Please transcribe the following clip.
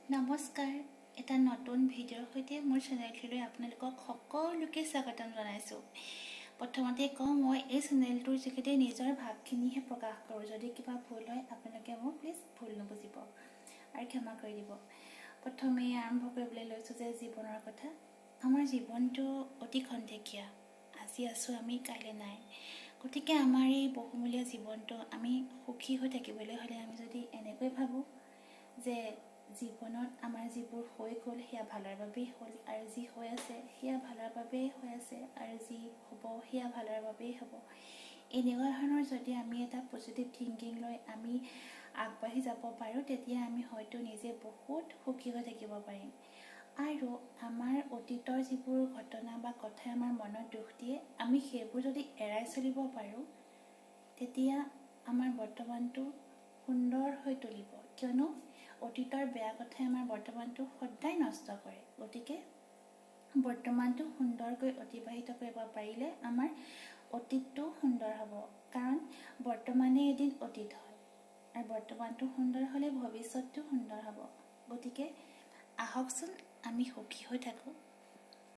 নমস্কাৰ, এটা নতুন ভিডিঅ'ৰ সৈতে মোৰ চেনেলটোলৈ আপোনালোকক সকলোকে স্বাগতম জনাইছোঁ। প্ৰথমতে কওঁ, মই এই চেনেলটোৰ যোগেদি নিজৰ ভাৱখিনিহে প্ৰকাশ কৰোঁ। যদি কিবা ভুল হয়, আপোনালোকে মোক প্লিজ ভুল নুবুজিব আৰু ক্ষমা কৰি দিব। প্ৰথমে আৰম্ভ কৰিবলৈ লৈছোঁ যে জীৱনৰ কথা। আমাৰ জীৱনটো অতি খন্তেকীয়া। আজি আছোঁ আমি, কাইলৈ নাই। গতিকে আমাৰ এই বহুমূলীয়া জীৱনটো আমি সুখী হৈ থাকিবলৈ হ'লে আমি যদি এনেকৈ ভাবোঁ যে জীৱনত আমাৰ যিবোৰ হৈ গ'ল সেয়া ভালৰ বাবেই হ'ল আৰু যি হৈ আছে সেয়া ভালৰ বাবেই হৈ আছে আৰু যি হ'ব সেয়া ভালৰ বাবেই হ'ব, এনেকুৱা ধৰণৰ যদি আমি এটা পজিটিভ থিংকিং লৈ আমি আগবাঢ়ি যাব পাৰোঁ, তেতিয়া আমি হয়তো নিজে বহুত সুখী হৈ থাকিব পাৰিম। আৰু আমাৰ অতীতৰ যিবোৰ ঘটনা বা কথাই আমাৰ মনত দুখ দিয়ে, আমি সেইবোৰ যদি এৰাই চলিব পাৰোঁ, তেতিয়া আমাৰ বৰ্তমানটো সুন্দৰ হৈ তুলিব। কিয়নো অতীতৰ বেয়া কথাই আমাৰ বৰ্তমানটো সদায় নষ্ট কৰে। গতিকে বৰ্তমানটো সুন্দৰকৈ অতিবাহিত কৰিব পাৰিলে আমাৰ অতীতটো সুন্দৰ হ'ব, কাৰণ বৰ্তমানে এদিন অতীত হয় আৰু বৰ্তমানটো সুন্দৰ হ'লে ভৱিষ্যতটো সুন্দৰ হ'ব। গতিকে আহকচোন, আমি সুখী হৈ থাকোঁ।